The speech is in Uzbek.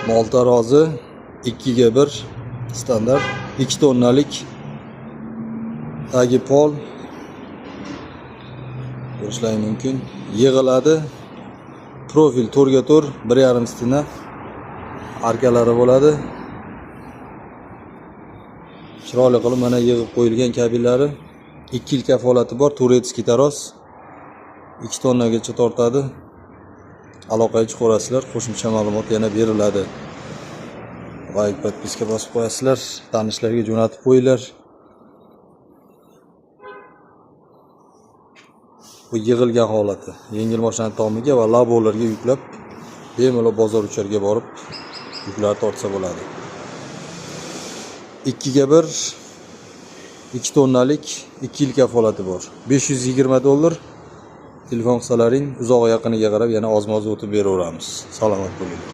Mol tarozi 2 ga 1 standart, 2 tonnalik, tagi pol ko'rishlari mumkin. Yig'iladi. Profil 4 ga 4, 1,5 стена arkalari bo'ladi. Chiroyli qilib mana yig'ib qo'yilgan kabinlari. 2 yil kafolati bor, турецкий taroz. 2 tonnagacha tortadi. Aloqaga chiqaverasizlar, qo'shimcha ma'lumot yana beriladi. Лайк, подписка bosib qo'yasizlar, tanishlarga jo'natib qo'yinglar. Bu yig'ilgan holati. Yengil mashina tomiga va labolarga yuklab, bemalol bozor ucharga borib yuklar tortsa bo'ladi. 2 ga 1, 2 tonnalik, 2 yil kafolati bor. 520 dollar. Telefon qilsalaring, uzoq yaqiniga qarab yana ozmoz o'tib beraveramiz. Salomat bo'linglar.